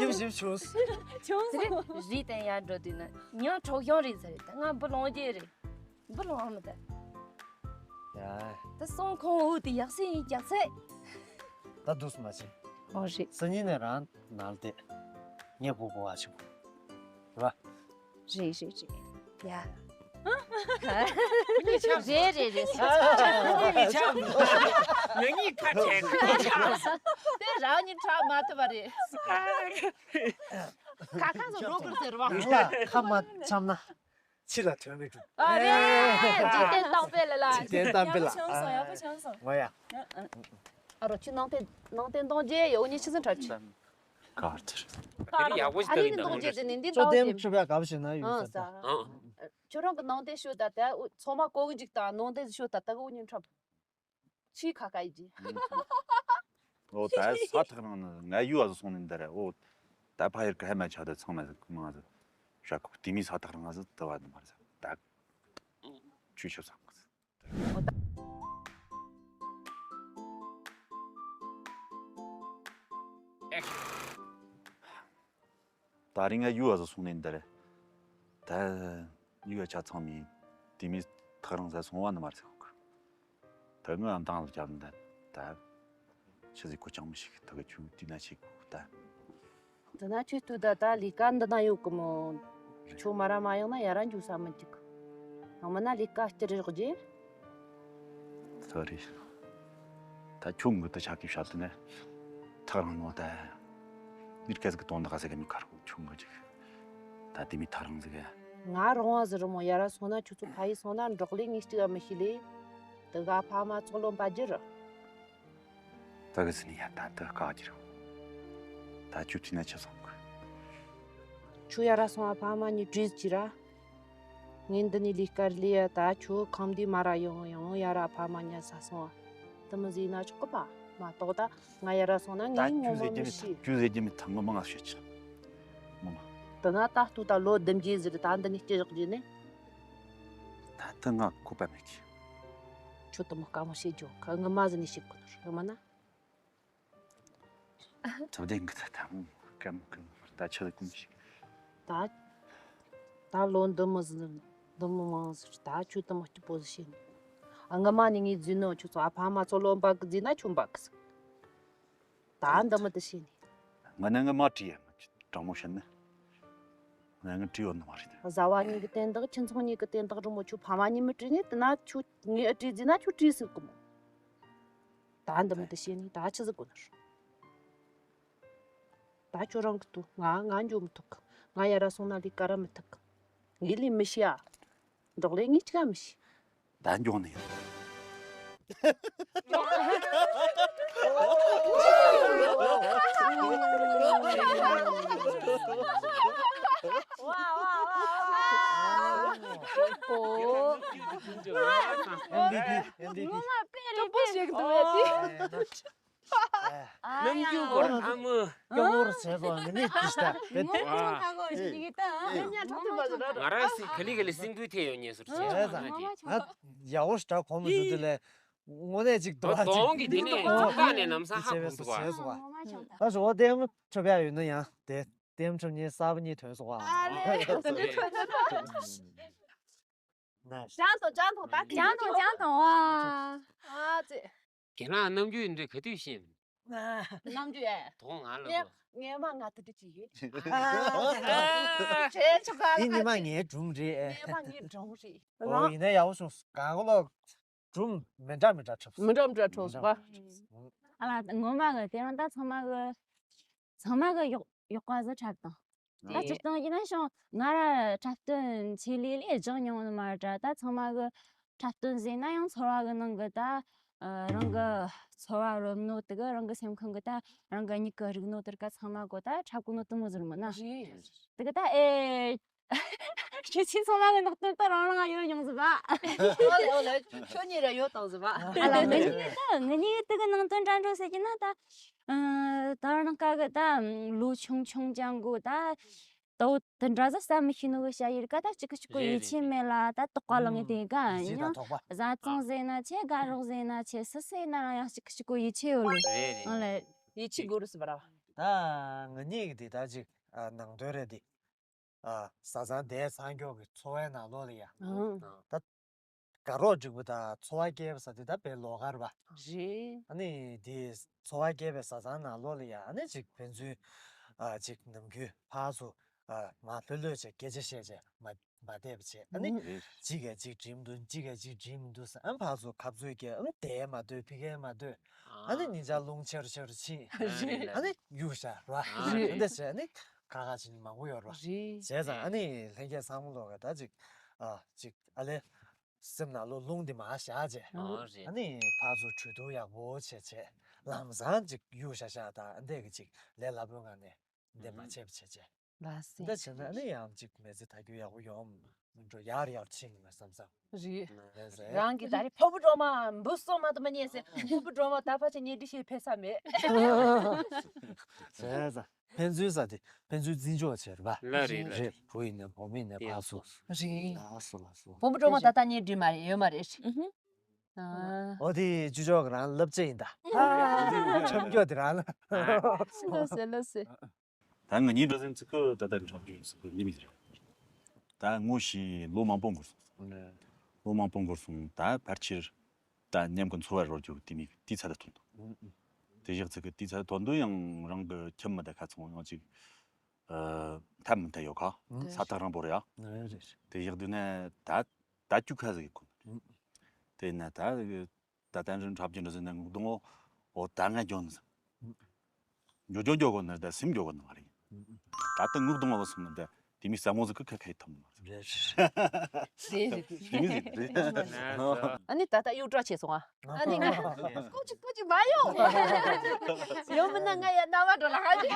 ཞིབ་ཞིབ་ཆུ། ཆུང་སོང་། རི་དེ་ཡར་འགྲོ་དུས་ན་ཉང་གྲོག་གཞུང་རེད་ཟེར་ད་ང་འབུ་ལོང་རྒྱུ་རེད། འབུ་ལོང་མི་ད། ཡ། ད་སོང་ཁོང་འུ་དེ་ཡག་སེ་ཡིན་རྒྱག་ཚད། ད་འདུག་སུ་མ་བྱེད། ཨོ་རེད། སང་ཉིན་ནས་རང་ནང་ལ་བསྡད། ངས་བུ་བུ་བ་ཆུ། རེད་བ། རེད་རེད་རེད། ཡ། རེད་རེད་རེད། ངེད་གཉིས་ཁ་བྲལ་ཁ་བྲལ། དེ་རང་ཉིད་ཁྲག་མ་ཐུབ་པ་རེད། ཁ་ཁ་སོ་རོ་ཀུར་ཟེར་བ། ཁ་མ་འཆམ་ན། ཕྱི་ལ་ཐོན་མི་འགྲོ། ཨ་རེད། འཇིག་རྟེན་གཏམ་དཔེ་ལ་ལ། འཇིག་རྟེན་གཏམ་དཔེ་ལ། ཡག་པོ་བྱུང་སོང་། ཡག་པོ་བྱུང་སོང་། ངོ་ཡ། ཨ་རོ་ཁྱོད་ནང་བསྟན་ནང་བསྟན་གཏོང་རྒྱུ་ཡོད་ནི་ཆི་ཟིན་འཁྲབ་ཆི། ཀར་ཐེར། ཨ་རི་ཡག་པོ་ཞིག་ཨ་རི་ནི་གཏོང་རྒྱུ་དེ་ནི་འདི་ཅོ་གཏོང་ཏེམ་རྒྱུ་ཆུ་བ་གབ་ཞིག་ན་ཡོད་ཨང་ས། ས། ཨང་། ཁྱོད་རང་གི་ནང་བསྟན་ཤོད་ད་ད་ཚང་མ་གོ་གི་འཇིག་ད་ནང་བསྟན་ཤོད་ད་ད་གི་འུ་གཉིས་འཁྲབ། ཆི་ཁ་ཁ་ཡི་ཇི། ཨོ་ད་ས་ཐག་རིང་ནི་ང་ཡུལ་བ་སོང་ནི་འདི་རེད། ཨོ་ད་ཕ་ཡུལ་ག་ཧེ་མ་ཆ་དེ་ཚང་མ་ཟིག་མང་ཟིག་ཤ་ཁུག་དེ་མི་ས་ཐག་རིང་ཟིག་དུ་བ་དུ་མ་རེད་ཟིག་ད་ཆུ་ཆུ་ཚང་གི་ཟིག་ད་རིང་ང་ཡུལ་བ་ཟིག་སོང་ནས་འདིར། ད་ཡུལ་བ་ཆ་ཚང་མས་དེ་མི་ཐག་རིང་ས་སོང་བ་ནི་མ་རེད་ཟེར་གོ། ད་ངའི་མདང་ལ་རྒྱབ་ནས་ད་ཆི་ཟིག་གོ་ཅང་མི་ཤེས་གི། ད་གི་ཆུ་དུས་ན་ཆེ་གོ་ད། དེ་ན་ཁྱོད་ལྟོས་ད་ད་ལས་ཀ་འདི་ན་ཡོད་གི་མོ། ཁྱོད་མ་ར་མ་ཡོང་ན་ཡ་ར་འཇུ་ས་མི་འཇུག་གི། ཡང་མིན་ན་ལས་ཀ་སྤྱིར་རག་རྗེས། སོ་རི། ད་ཁྱོད་ངུ་ད་ཆ་གི་ཤ་དུ་ནས་ཐག་རིང་ནོ་ད། འདིར་སྐད་ཟིག་གི་དོན་དག་ཟིག་གི་མི་ཁར་ཁྱོད་ངུ་ཅིག་ད་དེ་མི་ཐག་རིང་ཟིག་གི། ང་རང་བ་ཟིག་རི་མོ་ཡ་ར་སོང་ན་ཁྱོད་ཚོ་ཕ་ཡི་སོང་ན་འབྲོག་ལས་ངས་ཅིག་ག་མི་ཤེས་ལེ། དེ་ག་ཕ་མ་ཚོགས་ལོན་པ་རྒྱུ་རུ། ད་གི་ཟིན་ཡ་ད་དུ་དཀའ་རྒྱུ་རུ། ད་ཁྱོད་དུས་ན་ཆི་སོང་གི། ཁྱོད་ཡ་ར་སོང་ཨ་ཕ་མ་གཉིས་བྲིས་ཅི་ར། ངས་འདི་ནས་ལས་ཀ་ལས་ཡ་ད་ཁྱོད་ཁམས་འདི་མ་ར་ཡོང་ཡོང་ཡ་ར་ཕ་མ་ཉལ་ས་སོང་ཨ། དེ་མི་ཟིག་ན་ཆོག་གི་པ་མ་གཏོགས་ད་ང་ཡ་ར་སོང་ན་ད་ངས་ཁྱོད་ངོ་ཟེར་མ་རྒྱུ་མི་མི་ཤེས། ཁྱོད་ཟེར་རྒྱུ་མི་ཐང་གི་མང་ང་ཤོད་ཆི། མོ་མ། དེ་ན་ད་ལྟོས་ད་ལོ་བདུན་བརྒྱད་ཟིག་རེད་ད་འདི་ནས་སྐྱི་བཞག་རྒྱུ་ནི། ད་ལྟ་ང་ཁོ་པ་མེད་གི། ཁྱོད་དེ་མོ་དཀའ་མོ་བྱེད་རྒྱུ་ཁ་ངི་མ་ཟིག་ནས་བྱེད་དགོས་ནོ་རེད་ཡོད་མ་ན། ཐུབ་བདེ་གི་ད་ད་མོ་དཀའ་མོ་གི་ད་ཆི་ཟིག་གོམས་ཤིག་ད་ད་ལོ་འདི་མོ་ཟིག་འདི་མོ་མང་ཟིག་ད་ཁྱོད་དུ་མོ་སྐྱིད་པོ་ཟིག་བྱས་ནས། ཨ། ང་མ་ནི་ངའི་རྫུན་ནོ་ཁྱོད་ཚོ། ཨ། ཕ་མ་ཚོ་ལོ་འབག་གི་རྫུན་ན་ཁྱོད་འབག་གི་ཟིག་ད་འདི་མོ་དུ་བྱས་ནས། ང་ནི་ངའི་མ་བྲིས་ཡ་མ་དྲང་མོ་བཤད་ན། ང་ནི་ངའི་བྲིས་ཡོད་ནི་མ་རེད། བཟའ་བ་གཉིས་ཀྱི་དོན་དག་ཁྱིམ་ཚང་གཉིས་ཀྱི་དོན་དག་རི་མོ་ཁྱོད་ཕ་མ་གཉིས་མི་བྲིས་ནས། དེ་ན་ཁྱོད་ངའི་ཨ་བྲིས་རྫུན་ན་ཁྱོད་བྲིས་ཟིག་གི་མོ། ད་འདི་མོ་དུ་བྱས་ནས་ད་ཆི་ཟིག་དགོས་ནི་རེད། ད་ཁྱོད་རང་གི་ལྟོས། ང་ང་འགྱོ་མི་ཐུབ་གི། ང་ཡར་ར་སོང་ན་ལས་ཀ་ར་མི་ཐུབ་གི། ངས་ལས་མི་ཤེས་ཨ། འབྲོག་ལས་ངས་ཅི་ག་མི་ཤེས། ད་འགྱོ་ནི་ཡིན། ཨེམ་བི་པི། ཨེམ་བི་པི། སྐྱོ་པོ་ཞིག་འདུག་ཨེ། ཨ། རྣམ་འགྱུར་སྐོར་ཨ་མོ། སྐྱོ་བོར་བྱས་སོང་། ངི་ནི་ཏིས་ཏ་བེད། ངོ་མ་ཁ་གོ་ཞིག་ཡིན་ད། ཨེ། ཉ་ཁྲག་ཐུབ་པ་ཟེར་ར། ང་རང་སི་ཁ་ལི་ཁ་ལི་སིང་གུའི་ཐེ་ཡོད་ཉེ་ཟུར་བྱས་སོང་། ང་ཡག་པོ་ཞིག་གྲག་གོ་མི་འདུག་དེ་ལས་དངོས་གནས་ཅིག་འདུག་ཨ། གདོང་གི་དེ་ནས་ཨོ་ཅུང་ཀ་ནས་ནམ་ས་ཧ་གོ་འདུག་བྱས་སོང་། ཨ་ཞོ་ལྟད་མོ་འཁྲབ་ཡ་ཡོད་ན་ཡང་དེ་ལྟད་མོ་འཁྲབ་མཁན་གསར་པ་གཉིས་ཐོན་སོང་ཨ། ཨ་ལས། ཅང་ཐོང་ཅང་ཐོང་ད་ཅང་ཐོང་ཅང་ཐོང་ཨ། ཨ་ཙི། ཁྱེད་རང་རྣམ་འགྱུར་འདི་ག་དུས་ཤེས། རྣམ་འགྱུར་ཨེ། དོ་ང་ལ་ངས་ངས་མ་ང་དུ་དུ་ཅི་ཡོད། ཁྱེད་ཆོ་ག་ལ་ཡིན་ཉི་མ་ཁ་ངའི་སྒྲུང་རེད། ངས་མ་ངའི་སྒྲུང་རེད། ཨོ་ཡིན་ན་ཡག་པོ་བྱུང་སོང་། གང་ག་ལོ་སྒྲུང་མི་འདྲ་མི་འདྲ་འཁྲབ་སོང་། མི་འདྲ་མི་འདྲ་འཁྲབ་སོང་པ། ཨ་ལ་ངོ་མ་གི་དེ་རིང་ད་ཚང་མ་གི་ཚང་མ་གི་ཡག་ཡག་པ་ཟིག་འཁྲབ་དང་། ད་སྤྱིར་བཏང་ཡིན་ན་ཞིང་ང་ར་འཁྲབ་སྟོན་ཆེད་ལས་ལས་སྦྱངས་མྱོང་ནི་མ་རེད་དྲ། ད་ཚང་མ་གི་འཁྲབ་སྟོན་ཟེར་ན་ཡང་ཚོར་བ་གི་ནང་གི་ད་རང་གི་ཚོར་བ་རོལ་ནོ་དེ་གི་རང་གི་སེམས་ཁམས་གི་ད་རང་གི་མྱིག་གི་རིག་ནོ་དེར་ཀ་ཚང་མ་གོ་ད་འཁྲབ་གོ་ནོ་དུ་མོ་ཟིག་མིན་ན། རེད། དེ་གི་ད་ཨེ། ཁྱེད་ཚོ་ཚང་མ་གི་ནག་དོན་ད་རང་རང་ཡོད་མྱོང་ཟིག་པ། ཨོ་ལེ་ཨོ་ལེ། ཁྱོད་གཉིས་ར་ཡོད་དང་ཟིག་པ། ཨ་ལ་ངེད་གཉིས་ད་ངེད་གཉིས་དེ་གི་ནང་དོན་འདྲ་འགྲོ་ཟེར་གྱི་ན་ད། ཨ། ད་རང་ཀ་གི་ད་ལོ་ཆུང་ཆུང་ཅང་གོ་ད། ད་འོ་དེ་འདྲ་ཟ་ས་མི་ཤེས་ནོ་གི་བྱ་ཡིར་ཀ་ད་ཅི་གི་ཅི་གོ་རེད་ཡིད་ཆེས་རེད་མེད་ལ་ད་དོགས་པ་ལངས་ཏེ་ག་གཟི་དང་ཡང་དོགས་པ། བཟའ་ཚང་ཟེར་ན་ཆེ་དགའ་རོགས་ཟེར་ན་ཆེ་སུ་ཟེར་ན་རང་ཡང་ཅི་གི་ཅི་གོ་ཡིད་ཆེས་ཡོད་ལོ། རེད་རེད། ཨང་ལེ། ཡིད་ཆེས་དགོས་རུ་སི་བ་ར། ད་ང་གཉིས་ཀྱི་དེ་ད་ཅིག་ཨ་ནང་དོན་རེད་དེ། ཨ། བཟའ་ཚང་དེ་ཚང་མགྱོགས་ཀྱི་འཚོ་བའི་ནང་ལོགས་ལ་ཡ། ཨང་། ད། དགའ་རོགས་འགྲིག་པོ་དང་འཚོ་བ་སྐྱེལ་བ་ཟེར་དེ་ད་དཔེ་ལོགས་ཀ་རེད་པ། རེད། ཨ་ནི་དེ་འཚོ་བ་སྐྱེལ་བའི་བཟའ་ཚང་ནང་ལོགས་ལ་ཡ་ཨ་ནི་ཅིག་ཕན་ཚུན་ཨ་ཅིག་ནམ་རྒྱུན་ཕར་ཚུར་ཨ་མ་ལྷོད་ལྷོད་བྱས་སྐད་ཆ་བཤད་བྱས་མ་མ་བསྡད་པ་བྱས་ཨ་ནི་ཨང་། རེད། གཅིག་གིས་གཅིག་འགྲིག་མི་འདུག་གཅིག་གིས་གཅིག་འགྲིག་མི་འདུག་ཟེར་ཨ་ནི་ཕར་ཚུར་ཁ་རྩོད་བརྒྱབ་ཨ་ནི་དེ་མ་སྡོད་ཕ་གི་མ་སྡོད་ཨ་ནི་ཨ་ཉིན་ཆ་རླུང་ཆེ་རུ་ཆེ་རུ་ཕྱིན་རེད། ཨ་ནི་གཡུག་བཞག་རེད་པ། ཨ་རེད། འདི་བྱས་ཨ་ནི་ཁ་ཁ་བྱས་ནས་མང་པོ་ཡོད་རེད་པ། རེད། བྱས་ཙང་ཨ་ནི་ལྷན་རྒྱས་ཚང་མ་ལོག་ག་ད་ཅིག་ཨ་ཅིག་ཨ་ལེ། སེམས་ནང་ལོགས་རླུང་འདི་མར་བཞག་བྱས། ཨོ་རེད། ཨ་ནི་ཕར་ཚུར་གྲོས་བསྡུར་ཡག་པོ་བྱས་བྱས་ལམ་སང་ཅིག་གཡུག་བཞག་བཞག་དང་འདི་གི་ཅིག་ལས་སླ་པོའི་ངང་ནས་འདི་མ་བྱས་པ་བྱས་བྱས། ལགས་སེ། འདི་བྱས་ན་ཨ་ནི་ཡང་ཅིག་མི་ཚེ་ད་རྒྱུ་ཡག་པོ་ཡོང་མི་འགྲོ་ཡར་ཡར་ཕྱིན་གི་མ་བསམ་བསམ། རེད། ལགས་སེ། རང་གི་ད་རེས་ཕུར་བུ་སྒྲོལ་མ་འབུ་སྲུང་མ་དུ་མ་ཉན་ཟེར་ཕུར་བུ་སྒྲོལ་མ་ད་ཕར་ཕྱིན་ཉལ་ཁྲི་ཞིག་ཕེབས་ས་མེད། ཟེར་ས། ཕན་ཚུན་ས་དེ་ཕན་ཚུན་བརྩི་འཇོག་བྱེད་རེད་པ། ལ་རེད་ལ་རེད། རེད། བུ་ཡིན་ནའི་བུ་མོ་ཡིན་ནའི་ཕར་ཚུར། རེད། ལགས་སོ་ལགས་སོ། བུ་མོ་སྒྲོལ་མ་ད་ལྟ་གཉེན་སྒྲིག་མ་རེད་ཡོད་མ་རེད། ཨུ་ཧུ། ཨ། འོ་དེ་ཅུ་ཅོག་གི་རང་བསླབ་བྱ་ཡིན་ད། ཨ། འཁྲབ་རྒྱུ་དེ་རང་ལ། ལགས་སེ་ལགས་སེ། ད་ང་གཉིས་འགྲོ་ཟིན་ཚིག་གི་ད་ལྟ་འཁྲབ་རྒྱུ་ཡིན་ཚིག་གི་ལི་མི་རེད། ད་ངོ་ཤེས་ལོ་མང་པོ་འགོར་སོང་། ལོ་མང་པོ་འགོར་སོང་ད་ཕལ་ཆེར། ད་མཉམ་གི་འཚོ་བ་རོལ་རྒྱུ་དེ་མིག་དེའི་ཚད་ལ་ཐོན་འདུག་ཨུ་ཨུ། དེ་བཞག་ཚིག་གི་དེའི་ཚད་ལ་ཐོན་དུས་ཡང་རང་གི་ཁྱིམ་མི་དང་ཁ་ཚང་ཡང་ཅིག་ཨ། འཐབ་མི་འཐབ་ཡོད་ཁ། ཨུ། ས་ཐག་རིང་པོ་རེད་ཡ། རེད་རེད། དེ་བཞག་དུས་ནས་ད་ད་རྒྱུག་ཁ་ཟིག་གི་ཁུལ། ཨུ་ཨུ། དེ་ན་ད་ད་ད་འདྲ་འཁྲབ་རྒྱུ་འདྲ་ཟིག་ན་ངུ་གདོང་འོ་ད་ང་འཇོན་ཟིག་འགྱོ་འགྱོ་འགྱོ་གོ་ན་ད་སེམས་འགྱོ་གོ་ན་མ་རེད། ད་ལྟ་ངུ་གདོང་བ་སོང་ན་ད་དེ་མི་ཟབ་མོ་ཟིག་གི་ཁ་ཁ་ཡི་ཐོམ་མ་རེད། རེད། དེ་མི་ཟིག་རེད། ཨ་ནི་ད་ལྟ་གཡུག་གྲོགས་བྱས་སོང་ཨ། ཨ་ནི་ང་ཀུ་ཅི་ཀུ་ཅི་མ་ཡོང་། ཡོང་མིན་ན་ང་ཡ་རྣ་བ་འགྲོ་ལ་ཧ་ཅི།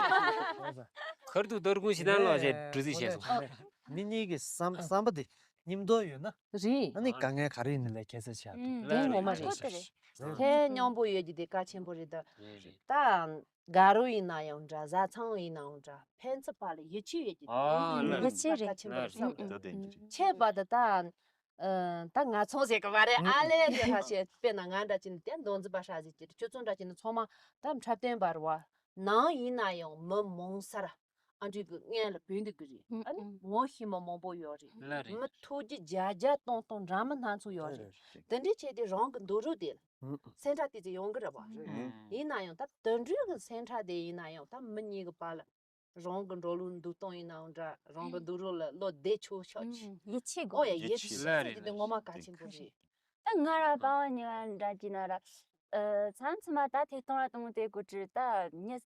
ཁར་དུ་དོར་ཀུན་ཞིག་ན་ལོ་ཞེས་གྲུ་ཟིག་བྱས་སོང་། མི་གཉིས་ཀྱི་བསམ་བསམ་པ་དེ་མཉམ་དུ་ཡོད་ན། རེད། ཨ་ནི་དཀའ་ངལ་ག་རེ་ཡིན་ན་ལས་ཁྱད་གསོད་བྱ་ཐུབ། ཨུམ། དེ་ངོ་མ་རེད། ཁོ་དེ་རེད། ཁྱེད་མཉམ་པོ་ཡོད་ཀྱི་དེ་གལ་ཆེན་པོ་རེད་ད། རེད་རེད། ད་དགའ་རོགས་ཡིན་ན་ཡང་འདྲ་བཟའ་ཚང་ཡིན་ན་ཡང་འདྲ་ཕན་ཚུན་བར་ལ་ཡིད་ཆེས་ཡོད་ཀྱི་དེ་ཨ་ལ་གལ་ཆེ་རེད། གལ་ཆེན་པོ་རེད་བསམ་གི་འདུག་ད་དེ་འདྲ་རེད། ཁྱད་པར་དུ་ད་ཨ་ད་ང་ཚོ་ཟེར་གི་མ་རེད། ཨ་ལས་དེ་ཧ་ཤེས་དཔེར་ན་ང་འདྲ་ཅིག་ནི་དེ་མདོ་འཛིན་པ་ཧྲ་ཟིག་ཅིག་རེད། ཁྱོད་ཚོ་འདྲ་ཅིག་ནི་ཚང་མ་ད་འཁྲབ་སྟོན་པ་རེད་བ། ནང་ཡིན་ན་ཡང་མི་མང་སར། ཨ་འདྲས་ཀྱི་སྔོན་ལ་བུད་འདུག་གི་རེད། ཨ་ནི་ངོ་ཤེས་མི་མང་པོ་ཡོད་རེད། ལ་རེད། མི་ཐུག་རྒྱུ་བརྒྱ་བརྒྱ་སྟོང་སྟོང་འདྲ་མིན་སྣ་ཚོགས་ཡོད་རེད། དེ་འདྲའི་ཆེད་དུ་རང་གི་འདུག་རོགས་དེ་ལ་སེམས་ཁྲལ་དེ་ཚོ་ཡོང་གི་རེད་བ། ཡིན་ན་ཡང་ད་དེ་འདྲའི་གི་སེམས་ཁྲལ་དེ་ཡིན་ན་ཡང་ད་མི་གཉིས་ཀྱི་བར་ལ་རང་གི་འགྲོ་ལུགས་འདུག་སྟངས་ཡིན་ནའང་འདྲ། རང་གི་འདུག་རོགས་ལ་བློ་བདེ་ཆོག་ཆོག་ཅིག་ཡིད་ཆེས་དགོས། ཨོ་ཡ། ཡིད་ཆེས་ལ་རེད། དེ་ངོ་མ་གལ་ཆེན་པོ་རེད། ད་ང་ར་པ་བ་ཉི་བ་འདྲ་གྱི་ན་ར། ཨ་མཚམས་མཚམས་མ་ད་ཐད་གཏོང་ར་གཏོང་དེ་གོ་ཅི་ད་ཉི་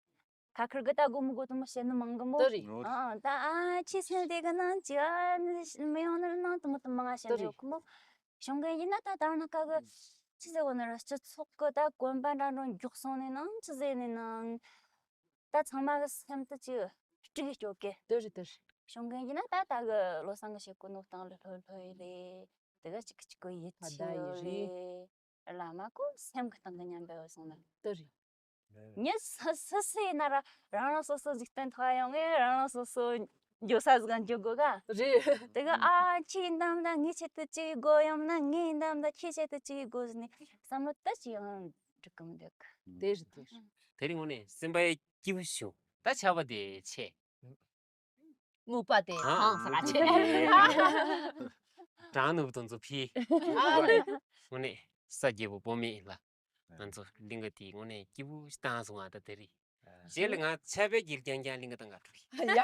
ཁ་ཁར་གི་ད་དགོ་མི་དགོ་དུ་མོ་བཤད་ནི་མང་གི་མོ། དེ་རེད། ཨ་ད་ཨ་ཁྱི་སེམས་དེ་གི་ནང་ཅི་ཨ་མི་ཡོང་ནི་ནང་དུ་མོ་དུ་མང་ང་བཤད་ནི་ཡོད་གི་མོ། གཞུང་གི་ཡིན་ན་ད་ད་ན་ཀ་གི་ཅི་ཟེར་གོ་ནི་ར། སྤྱི་ཚོགས་གི་ད་གོམ་པ་འདྲ་འདྲ་མགྱོགས་སོང་ནི་ནང་ཅི་ཟེར་ནི་ནང་། ད་ཚང་མ་གི་སེམས་དུ་ཅི་དཀྲུག་སྐྱོ་གི། དེ་རེད་དེ་རེད། གཞུང་གི་ཡིན་ན་ད་ད་གི་བློ་བཟང་གི་བཤད་གོ་ནོ་སྟངས་ལ་ལྷོད་ལྷོད་ཡི་རེད། དེ་ག་ཅིག་ཅིག་གི་ཡིད་ཆེས་ཡོད་རེད། བླ་མ་ཁོ་སེམས་ཀྱི་སྟེང་གི་མཉམ་པའི་འོད་སོང་ན། དེ་རེད། ངས་སུ་སུ་སུ་ཡིན་ན་ར་རང་རང་སོ་སོ་འཇིག་རྟེན་ཐོག་ཡོང་ངས་རང་རང་སོ་སོ་འགྱོ་ས་ཟིག་ག་འགྱོ་དགོས་ག། རེད། དེ་ག་ཨ་ཁྱི་ཡིན་དམ་ད་ངའི་ཆེད་དུ་ཅིག་དགོས་ཡོང་ན། ངའི་ཡིན་དམ་ད་ཁྱིའི་ཆེད་དུ་ཅིག་དགོས་ཟེར་ནས་བསམ་བློ་ད་ཅི་ཡང་འགྲིག་གི་མི་འདུག་དེ་རེད་དེ་རེད། དེ་རིང་ངོ་ནས་སེམས་པ་སྐྱིད་པོ་བྱུང་། ད་ཆར་པ་དེ་ཆེ། རྔུབ་པ་དེ་ཨ་གང་ས་ཆེ། གྲང་ནུབ་དང་ཚོ་ཕི། ཨ་ལེ། དངོས་གནས་ས་རྒྱལ་པོ་བོད་མི་ལ་ང་ཚོ་གླིང་ག་དེའི་དངོས་གནས་སྐྱིད་པོ་ཞིག་བཏང་སོང་ང་། ད་དེ་རིང་རྗེས་ལ་ང་ཆར་པའི་དཀྱིལ་རྐྱང་རྐྱང་གླིང་ག་བཏང་ག་འགྲོ་གི། ཡ།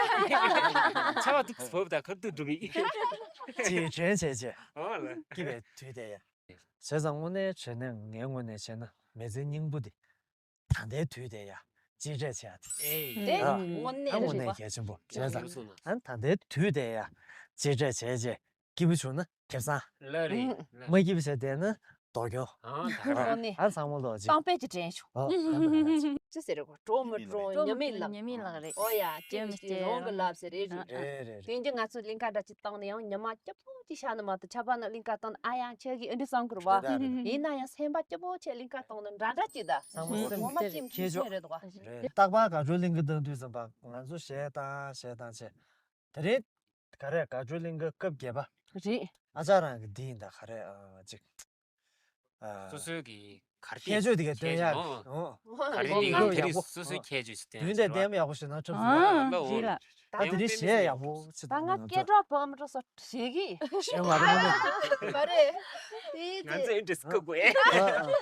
ཆར་པ་འདུག་བབས་ད་ཁར་དུ་འགྲོ་གི། ཅེས་དྲན་བྱས་བྱས། ཨོ་ལ། སྐྱིད་པའི་དུས་དེ་ཡ། བྱས་ཙང་དངོས་གནས་བྱས་ན་ངའི་ངོས་ནས་བྱས་ན་མི་ཚེ་སྙིང་པོ་འདི། ད་ལྟའི་དུས་དེ་ཡ་གཅེས་སྤྲས་བྱེད་ཡ་དེ། ཨེ། དེ་ཨ། དངོས་གནས་ཨ་དངོས་རེད་གནས་པ། གལ་ཆེན་པོ་བྱས་ཙང་། ཨ་ད་ལྟའི་དུས་དེ་ཡ་གཅེས་སྤྲས་བྱས་རྗེས་སྐྱིད་པོ་བྱུང་ན་ཁེ་བཟང་། ལ་རེད། ལ། མ་སྐྱིད་པོ་བྱས་བསྡད་ན་སྡུག་གྱོང་། ཨ་ད་དངོས་གནས། ཨ་ཚང་མ་ལོག་ཅིག་གཏམ་དཔེ་ཅིག་དྲན་བྱུང་། ཨོ་གཏམ་དཔེ་ཅི་ཟེར་རེད་གོ། གྲོགས་མི་གྲོགས་ཉི་མའི་ལག་ཉི་མའི་ལག་རེད། ཨོ་ཡ། སྐྱེ་མི་སྐྱེ་རང་གི་ལབ་ཟེར་རེད་རེད། རེད་རེད། དེང་གི་ང་ཚོ་གླིང་ག་འདྲ་ཅིག་བཏང་ནས་ཡང་ཉི་མ་སྐྱིད་པོ་ཅིག་ཤར་ནི་མ་གཏོགས་ཆར་པ་ནི་གླིང་ག་བཏང་ནས་ཨ་ཡང་ཁྱེད་ཀྱིས་འདི་འདྲ་བསམ་གི་རེད་བ། ཡིན་ན་ཡང་སེམས་པ་སྐྱིད་པོ་བྱས་གླིང་ག་བཏང་ནི་འདྲ་འདྲ་ཅིག་ད། ཚང་མ་སེམས་ངོ་མ་ཅིག་ཁྱེད་ཆོ་རེད་འདུག་བ། རེད། རྟག་པར་དགའ་སྤྲོའི་གླིང་ག་བཏང་དུས་ཙམ་པ་ང་ཚོ་གཞས་བཏང་གཞས་བཏང་བྱས། དེ་རིང་ག་རེ་དགའ་སྤྲོའི་གླིང་ག་སྐབས་བརྒྱད་པ། རེད། ཨ་ཅག་རང་གི་འདི་ཡིན་ད་ག་རེ་ཨ་ཅིག་ཨ། སོ་སོའི་གི་གར་ཁྱད་ཆོས་དེ་ག་སྟོན་ཡག་ཁྱད་ཆོས་ཨོ། གར་ཨོ་དེ་ག་ཡག་དེ་རིང་པོ། སོ་སོའི་ཁྱད་ཆོས་ཤིག་སྟོན་དུས་འདི་བདེ་མོ་ཡག་པོ་ཞིག་ན་ཁྲབ་ཨ་སོང་། ལ་ཨོ། རེད་ལ། ད་དེ་རིང་གཞས་ཡག་པོ་ཞིག་ད་ང་སྐད་གྲགས་བམ་རོ་སོ་ཞེ་གི་ཞེ་མ་རེད་མ་རེད། མ་རེད། དེ་ང་ཚོ་ཨེ་འདྲ་སྐུ་དགོས། ཨ་ཨ།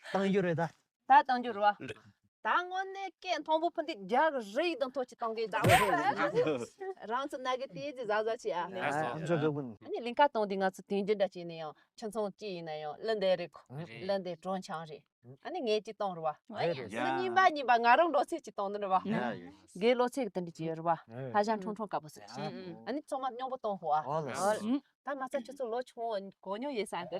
བཏང་རྒྱུ་རེད་ད། ད་བཏང་རྒྱུ་རེད་བ། ད་དངོས་གནས་སྐད་མཐོན་པོ་ཕུ་འདི་རྒྱ་གི་རི་ཡིག་དང་ཐོག་ཅིག་གཏོང་གི་ད། རང་ཚོ་ན་གི་དེ་ཅི་ཟ་ཟ་ཅི་ཨ། ཨ་ཨ་ཨ་ཨ་ཨ་ཨ། ཨ་ནི་གླིང་ག་གཏོང་དུས་ང་ཚོ་དུས་རྒྱུན་འདྲ་ཅིག་ཡིན་ན་ཡང་ཁྱིམ་ཚང་གཅིག་ཡིན་ན་ཡང་གླུ་འདི་རེད་ཁོ། རེད། གླུ་འདི་གྲོང་ཆང་རེད། ཨ་ནི་ངས་ཅིག་གཏོང་རེད་བ། རེད་རེད། ཨ་ནི་གཉིས་པ་གཉིས་པ་ང་རང་འགྲོ་ཚེ་ཅིག་གཏོང་ནི་རེད་བ། ཡ་ཡ། རྒན་ལོ་ཚད་ཀྱི་དེ་འདྲ་ཅིག་ཡོད་རེད་བ། རེད། ལྷ་ཞང་ཁྲུང་ཁྲུང་དཀར་པོ་ཟེར་ཅིག་ཨ་ནི་ཚང་མ་སྙོམས་པོ་གཏོང་ཧོ་ཨ། ཨོ་ལ་ཨོ་ལ། ད་ང་ཚོ་ཁྱོད་ཚོ་ལོ་ཆུང་བོ་གོ་མྱོང་ཡོད་ས་འདི།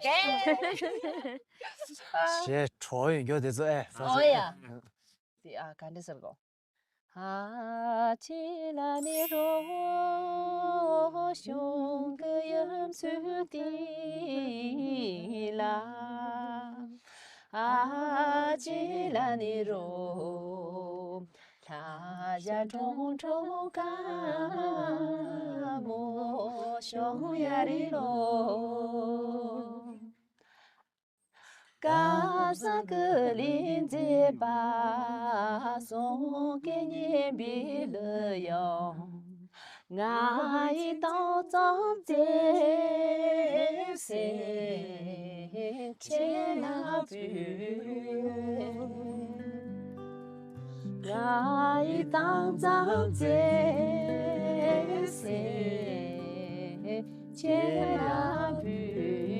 ཞེས་གྲོགས་ཡོད་མགྱོགས་དེ་ཚོ་ཨེ། ཨོ་ཡ། དེ་ཨ་ག་འདྲ་ཟེར་གོ། ཨ་ཅེ་ལ་ནི་རོ་གཞུང་གི་ཡུམ་ཚུལ་དེ་ལ། ཨ་ཅེ་ལ་ནི་རོ། ལྷ་ཞ་ཁྲུང་ཁྲུང་དཀར་མོ་ཞོང་ཡ་རི་ལོ། སྐལ་བཟང་ཀུ་ལི་མཛེས་པ་སོང་གི་སྙན་པའི་གླུ་ཡང་ང་ཡི་དྭངས་གཙང་མཛེས་སེམས་ཁྱེད་ལ་ཕུལ། ང་ཡི་དྭངས་གཙང་མཛེས་སེམས་ཁྱེད་ལ་ཕུལ།